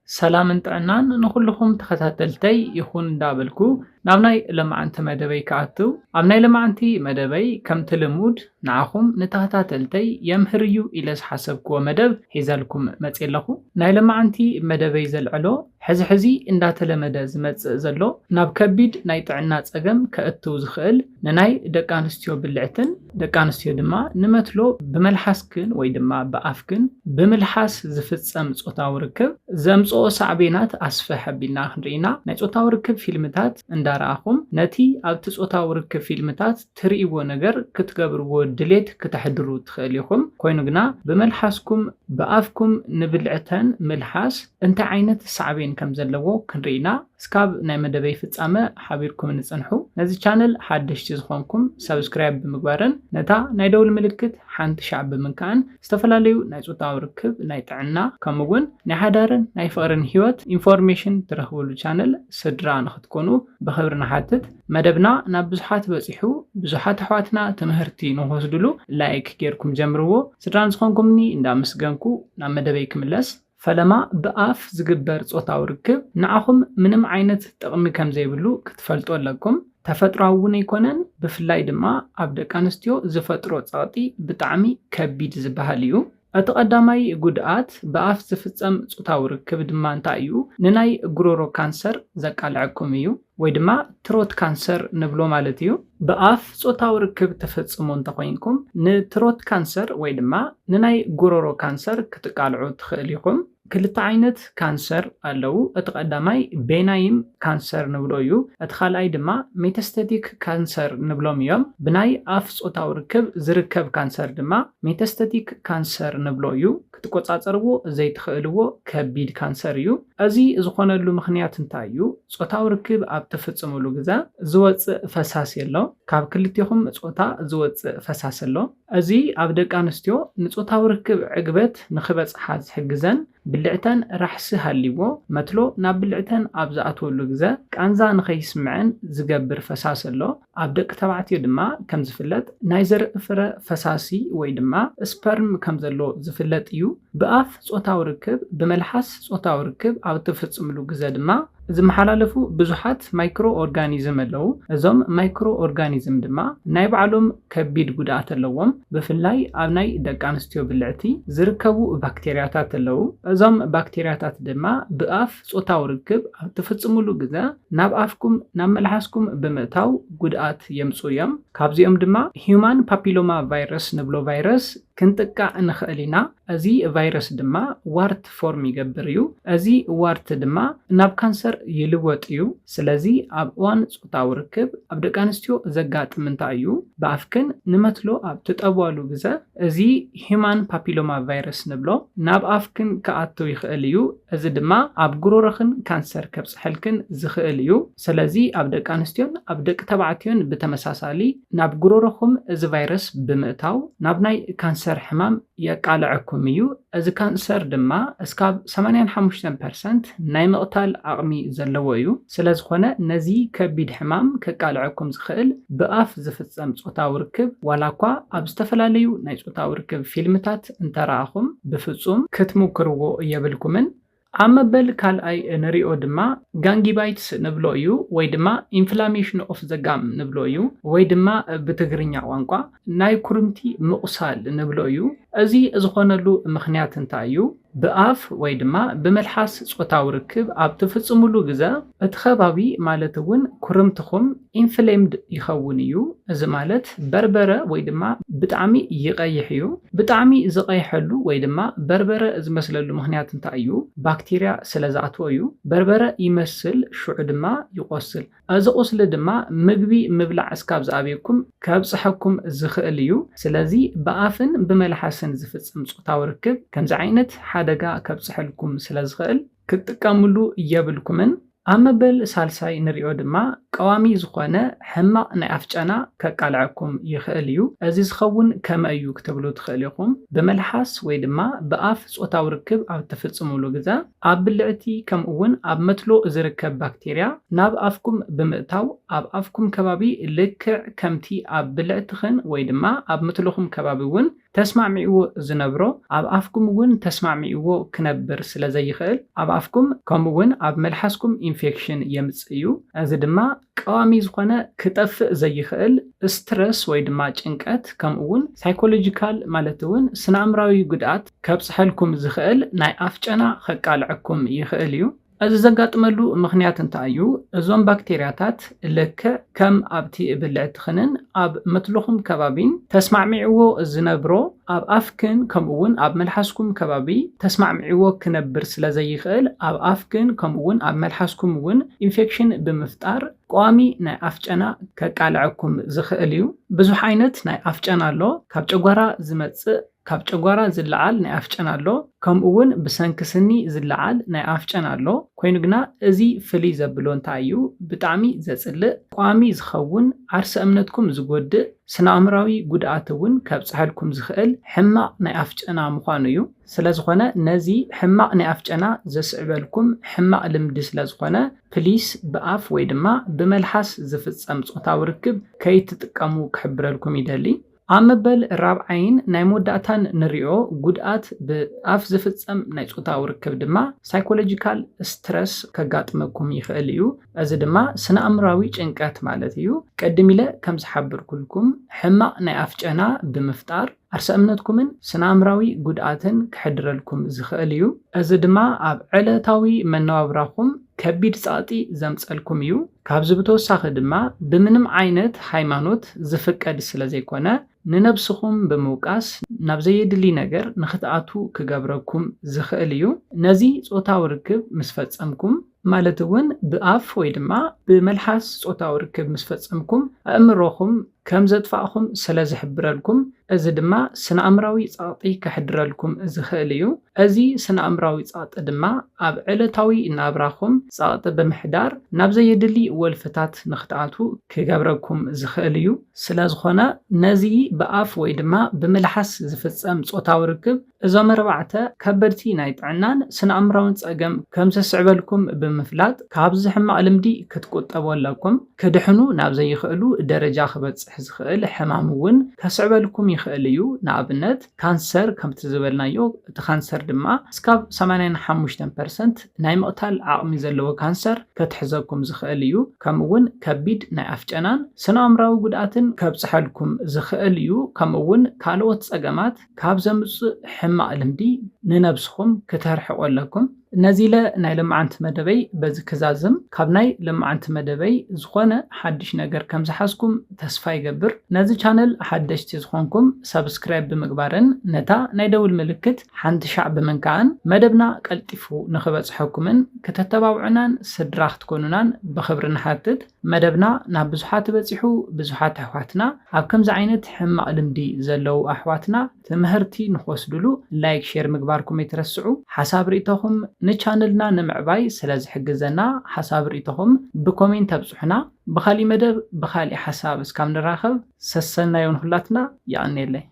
ሰላምን ጥዕናን ንኹልኹም ተኸታተልተይ ይኹን እንዳበልኩ ናብ ናይ ለማዓንቲ መደበይ ክኣትው። ኣብ ናይ ለማዓንቲ መደበይ ከምቲ ልሙድ ንዓኹም ንተኸታተልተይ የምህር እዩ ኢለ ዝሓሰብክዎ መደብ ሒዘልኩም መፅእ ኣለኹ። ናይ ለማዓንቲ መደበይ ዘልዕሎ ሕዚ ሕዚ እንዳተለመደ ዝመፅእ ዘሎ ናብ ከቢድ ናይ ጥዕና ፀገም ከእትው ዝኽእል ንናይ ደቂ ኣንስትዮ ብልዕትን ደቂ ኣንስትዮ ድማ ንመትሎ ብመልሓስክን ወይ ድማ ብኣፍክን ብምልሓስ ዝፍፀም ፆታዊ ርክብ ዘምፅኦ ሳዕቤናት ኣስፍሕ ኣቢልና ክንርኢና ናይ ፆታዊ ርክብ ፊልምታት እንዳረኣኹም ነቲ ኣብቲ ፆታዊ ርክብ ፊልምታት ትርእይዎ ነገር ክትገብርዎ ድሌት ክተሕድሩ ትኽእል ኢኹም። ኮይኑ ግና ብመልሓስኩም ብኣፍኩም ንብልዕተን ምልሓስ እንታይ ዓይነት ሳዕቤን ከም ዘለዎ ክንርኢና እስካብ ናይ መደበይ ፍጻመ ሓቢርኩም ንጽንሑ። ነዚ ቻነል ሓደሽቲ ዝኾንኩም ሰብስክራይብ ብምግባርን ነታ ናይ ደውል ምልክት ሓንቲ ሻዕ ብምንካእን ዝተፈላለዩ ናይ ጾታዊ ርክብ፣ ናይ ጥዕና ከምኡ እውን ናይ ሓዳርን ናይ ፍቕርን ህይወት ኢንፎርሜሽን ትረኽብሉ ቻነል ስድራ ንኽትኮኑ ብኽብሪ ንሓትት። መደብና ናብ ብዙሓት በጺሑ ብዙሓት ኣሕዋትና ትምህርቲ ንክወስድሉ ላይክ ጌርኩም ጀምርዎ። ስድራ ንዝኾንኩምኒ እንዳመስገንኩ ናብ መደበይ ክምለስ። ፈለማ ብኣፍ ዝግበር ጾታዊ ርክብ ንዓኹም ምንም ዓይነት ጥቕሚ ከም ዘይብሉ ክትፈልጡ ኣለኩም። ተፈጥሮኣዊ እውን ኣይኮነን። ብፍላይ ድማ ኣብ ደቂ ኣንስትዮ ዝፈጥሮ ጸቕጢ ብጣዕሚ ከቢድ ዝበሃል እዩ። እቲ ቀዳማይ ጉድኣት ብኣፍ ዝፍጸም ጾታዊ ርክብ ድማ እንታይ እዩ? ንናይ ጉሮሮ ካንሰር ዘቃልዐኩም እዩ፣ ወይ ድማ ትሮት ካንሰር ንብሎ ማለት እዩ። ብኣፍ ጾታዊ ርክብ ትፍጽሙ እንተኾይንኩም ንትሮት ካንሰር ወይ ድማ ንናይ ጉሮሮ ካንሰር ክትቃልዑ ትኽእል ኢኹም። ክልተ ዓይነት ካንሰር ኣለዉ። እቲ ቀዳማይ ቤናይን ካንሰር ንብሎ እዩ። እቲ ካልኣይ ድማ ሜታስታቲክ ካንሰር ንብሎም እዮም። ብናይ ኣፍ ጾታዊ ርክብ ዝርከብ ካንሰር ድማ ሜታስታቲክ ካንሰር ንብሎ እዩ። ክትቆጻጸርዎ ዘይትኽእልዎ ከቢድ ካንሰር እዩ። እዚ ዝኾነሉ ምኽንያት እንታይ እዩ? ጾታዊ ርክብ ኣብ ትፍጽምሉ ግዘ ዝወጽእ ፈሳሲ ኣሎ። ካብ ክልቴኹም ጾታ ዝወጽእ ፈሳሲ ኣሎ። እዚ ኣብ ደቂ ኣንስትዮ ንጾታዊ ርክብ ዕግበት ንኽበጽሓ ዝሕግዘን ብልዕተን ራሕሲ ሃልይዎ መትሎ ናብ ብልዕተን ኣብ ዝኣትወሉ ግዘ ቃንዛ ንኸይስምዐን ዝገብር ፈሳሲ ኣሎ። ኣብ ደቂ ተባዕትዮ ድማ ከም ዝፍለጥ ናይ ዘርኢ ፍረ ፈሳሲ ወይ ድማ ስፐርም ከም ዘሎ ዝፍለጥ እዩ። ብኣፍ ጾታዊ ርክብ፣ ብመልሓስ ጾታዊ ርክብ ኣብ እትፍጽምሉ ግዘ ድማ ዝመሓላለፉ ብዙሓት ማይክሮ ኦርጋኒዝም ኣለዉ። እዞም ማይክሮ ኦርጋኒዝም ድማ ናይ ባዕሎም ከቢድ ጉድኣት ኣለዎም። ብፍላይ ኣብ ናይ ደቂ ኣንስትዮ ብልዕቲ ዝርከቡ ባክቴርያታት ኣለዉ። እዞም ባክቴርያታት ድማ ብኣፍ ጾታዊ ርክብ ኣብ ትፍጽምሉ ግዘ ናብ ኣፍኩም ናብ መልሓስኩም ብምእታው ጉድኣት የምጽኡ እዮም። ካብዚኦም ድማ ሂዩማን ፓፒሎማ ቫይረስ ንብሎ ቫይረስ ክንጥቃዕ ንኽእል ኢና። እዚ ቫይረስ ድማ ዋርት ፎርም ይገብር እዩ። እዚ ዋርት ድማ ናብ ካንሰር ይልወጥ እዩ። ስለዚ ኣብ እዋን ጾታዊ ርክብ ኣብ ደቂ ኣንስትዮ ዘጋጥም እንታይ እዩ? ብኣፍክን ንመትሎ ኣብ ትጠብዋሉ ግዘ እዚ ሂዩማን ፓፒሎማ ቫይረስ ንብሎ ናብ ኣፍክን ክኣቱ ይኽእል እዩ። እዚ ድማ ኣብ ጉሮሮኽን ካንሰር ከብጽሐልክን ዝኽእል እዩ። ስለዚ ኣብ ደቂ ኣንስትዮን ኣብ ደቂ ተባዕትዮን ብተመሳሳሊ ናብ ጉሮሮኹም እዚ ቫይረስ ብምእታው ናብ ናይ ካንሰር ሕማም የቃልዐኩም እዩ። እዚ ካንሰር ድማ እስካብ ሰማንያን ሓሙሽተን ፐርሰንት ናይ ምቕታል ዓቕሚ ዘለዎ እዩ። ስለዝኾነ ነዚ ከቢድ ሕማም ከቃልዐኩም ዝኽእል ብኣፍ ዝፍጸም ጾታዊ ርክብ ዋላ እኳ ኣብ ዝተፈላለዩ ናይ ጾታዊ ርክብ ፊልምታት እንተረኣኹም ብፍጹም ክትምክርዎ የብልኩምን። ኣብ መበል ካልኣይ እንሪኦ ድማ ጋንጊባይትስ ንብሎ እዩ፣ ወይ ድማ ኢንፍላሜሽን ኦፍ ዘጋም ንብሎ እዩ፣ ወይ ድማ ብትግርኛ ቋንቋ ናይ ኩርምቲ ምቑሳል ንብሎ እዩ። እዚ ዝኾነሉ ምኽንያት እንታይ እዩ? ብኣፍ ወይ ድማ ብመልሓስ ጾታዊ ርክብ ኣብ ትፍጽምሉ ግዘ እቲ ከባቢ ማለት እውን ኩርምትኹም ኢንፍሌምድ ይኸውን እዩ። እዚ ማለት በርበረ ወይ ድማ ብጣዕሚ ይቐይሕ እዩ። ብጣዕሚ ዝቐይሐሉ ወይ ድማ በርበረ ዝመስለሉ ምኽንያት እንታይ እዩ? ባክቴርያ ስለ ዝኣትዎ እዩ። በርበረ ይመስል፣ ሽዑ ድማ ይቖስል። እዚ ቁስሊ ድማ ምግቢ ምብላዕ እስካብ ዝኣብየኩም ከብጽሐኩም ዝኽእል እዩ። ስለዚ ብኣፍን ብመልሓስን ዝፍጽም ጾታዊ ርክብ ከምዚ ዓይነት ሓደጋ ከብጽሐልኩም ስለ ዝኽእል ክትጥቀምሉ የብልኩምን። ኣብ መበል ሳልሳይ ንሪኦ ድማ ቀዋሚ ዝኾነ ሕማቕ ናይ ኣፍ ጨና ከቃልዐኩም ይኽእል እዩ። እዚ ዝኸውን ከመይ እዩ ክትብሉ ትኽእል ኢኹም። ብመልሓስ ወይ ድማ ብኣፍ ጾታዊ ርክብ ኣብ ትፍጽሙሉ ግዜ፣ ኣብ ብልዕቲ ከምኡ እውን ኣብ መትሎ ዝርከብ ባክቴርያ ናብ ኣፍኩም ብምእታው፣ ኣብ ኣፍኩም ከባቢ ልክዕ ከምቲ ኣብ ብልዕትኽን ወይ ድማ ኣብ መትሎኹም ከባቢ እውን ተስማዕሚዕዎ ዝነብሮ፣ ኣብ ኣፍኩም እውን ተስማዕሚዕዎ ክነብር ስለ ዘይኽእል፣ ኣብ ኣፍኩም ከምኡ እውን ኣብ መልሓስኩም ኢንፌክሽን የምጽእ እዩ። እዚ ድማ ቀዋሚ ዝኾነ ክጠፍእ ዘይኽእል ስትረስ ወይ ድማ ጭንቀት፣ ከምኡ እውን ሳይኮሎጂካል ማለት እውን ስነ ኣእምራዊ ጉድኣት ከብጽሐልኩም ዝኽእል ናይ ኣፍ ጨና ከቃልዐኩም ይኽእል እዩ። እዚ ዘጋጥመሉ ምኽንያት እንታይ እዩ? እዞም ባክቴርያታት ልክዕ ከም ኣብቲ ብልዕትኽንን ኣብ መትልኹም ከባቢን ተስማዕሚዕዎ ዝነብሮ፣ ኣብ ኣፍክን ከምኡ እውን ኣብ መልሓስኩም ከባቢ ተስማዕሚዕዎ ክነብር ስለ ዘይኽእል፣ ኣብ ኣፍክን ከምኡ እውን ኣብ መልሓስኩም እውን ኢንፌክሽን ብምፍጣር፣ ቀዋሚ ናይ ኣፍ ጨና ከቃልዐኩም ዝኽእል እዩ። ብዙሕ ዓይነት ናይ ኣፍ ጨና ኣሎ። ካብ ጨጓራ ዝመጽእ፣ ካብ ጨጓራ ዝለዓል ናይ ኣፍ ጨና ኣሎ። ከምኡ እውን ብሰንኪ ስኒ ዝለዓል ናይ ኣፍ ጨና ኣሎ። ኮይኑ ግና እዚ ፍልይ ዘብሎ እንታይ እዩ? ብጣዕሚ ዘጽልእ፣ ቀዋሚ ዝኸውን፣ ዓርሰ እምነትኩም ዝጎድእ፣ ስነ ኣእምራዊ ጉድኣት እውን ከብጽሐልኩም ዝኽእል ሕማቕ ናይ ኣፍ ጨና ምዃኑ እዩ። ስለ ዝኾነ ነዚ ሕማቕ ናይ ኣፍ ጨና ዘስዕበልኩም ሕማቕ ልምዲ ስለ ዝኾነ፣ ፕሊስ ብኣፍ ወይ ድማ ብመልሓስ ዝፍጸም ጾታዊ ርክብ ከይትጥቀሙ ክሕብረልኩም ይደሊ። ኣብ መበል ራብዓይን ናይ መወዳእታን ንሪኦ ጉድኣት ብኣፍ ዝፍጸም ናይ ጾታዊ ርክብ ድማ ሳይኮሎጂካል ስትረስ ከጋጥመኩም ይኽእል እዩ። እዚ ድማ ስነ ኣእምራዊ ጭንቀት ማለት እዩ። ቀድም ኢለ ከም ዝሓበርኩልኩም ሕማቕ ናይ ኣፍ ጨና ብምፍጣር ዓርሰ እምነትኩምን ስነ ኣእምራዊ ጉድኣትን ክሕድረልኩም ዝኽእል እዩ። እዚ ድማ ኣብ ዕለታዊ መነባብራኹም ከቢድ ጸቕጢ ዘምጸልኩም እዩ። ካብዚ ብተወሳኺ ድማ ብምንም ዓይነት ሃይማኖት ዝፍቀድ ስለ ዘይኮነ፣ ንነብስኹም ብምውቃስ ናብ ዘየድሊ ነገር ንኽትኣትዉ ክገብረኩም ዝኽእል እዩ። ነዚ ጾታዊ ርክብ ምስ ፈጸምኩም፣ ማለት እውን ብኣፍ ወይ ድማ ብመልሓስ ጾታዊ ርክብ ምስ ፈጸምኩም፣ ኣእምሮኹም ከም ዘጥፋእኹም ስለ ዝሕብረልኩም፣ እዚ ድማ ስነ ኣእምራዊ ጸቕጢ ከሕድረልኩም ዝኽእል እዩ። እዚ ስነ ኣእምራዊ ጸቕጢ ድማ ኣብ ዕለታዊ ናብራኹም ጸቕጢ ብምሕዳር ናብ ዘየድሊ ወልፍታት ንኽትኣትዉ ክገብረኩም ዝኽእል እዩ። ስለ ዝኾነ ነዚ ብኣፍ ወይ ድማ ብምልሓስ ዝፍጸም ጾታዊ ርክብ እዞም ኣርባዕተ ከበድቲ ናይ ጥዕናን ስነ ኣእምራውን ጸገም ከም ዘስዕበልኩም ብምፍላጥ ካብዚ ሕማቕ ልምዲ ክትቁጠቡ ኣለኩም። ክድሕኑ ናብ ዘይኽእሉ ደረጃ ክበጽሕ ዝኽእል ሕማም እውን ከስዕበልኩም ይኽእል እዩ። ንኣብነት ካንሰር ከምቲ ዝበልናዮ፣ እቲ ካንሰር ድማ እስካብ ሰማንያን ሓሙሽተን ፐርሰንት ናይ ምቕታል ዓቕሚ ዘለዎ ካንሰር ከትሕዘኩም ዝኽእል እዩ። ከምኡ እውን ከቢድ ናይ ኣፍጨናን ስነ ኣእምራዊ ጉድኣትን ከብጽሐልኩም ዝኽእል እዩ። ከምኡ እውን ካልኦት ጸገማት ካብ ዘምጽእ ሕማቕ ልምዲ ንነብስኹም ክትርሕቑ ኣለኩም። ነዚ ኢለ ናይ ለማዓንቲ መደበይ በዚ ክዛዝም። ካብ ናይ ለማዓንቲ መደበይ ዝኾነ ሓድሽ ነገር ከም ዝሓዝኩም ተስፋ ይገብር። ነዚ ቻነል ሓደሽቲ ዝኾንኩም ሰብስክራይብ ብምግባርን ነታ ናይ ደውል ምልክት ሓንቲ ሻዕ ብምንካእን መደብና ቀልጢፉ ንኽበጽሐኩምን ከተተባብዑናን ስድራ ክትኮኑናን ብኽብሪ ንሓትት። መደብና ናብ ብዙሓት በጺሑ፣ ብዙሓት ኣሕዋትና፣ ኣብ ከምዚ ዓይነት ሕማቕ ልምዲ ዘለዉ ኣሕዋትና ትምህርቲ ንኽወስድሉ ላይክ፣ ሼር ምግባርኩም ኣይትረስዑ። ሓሳብ ርእይቶኹም ንቻነልና ንምዕባይ ስለ ዝሕግዘና፣ ሓሳብ ርእይቶኹም ብኮሜንት ኣብጽሑና። ብኻሊእ መደብ ብኻሊእ ሓሳብ እስካብ ንራኸብ፣ ሰሰናዩ ንኹላትና። የቐንየለይ።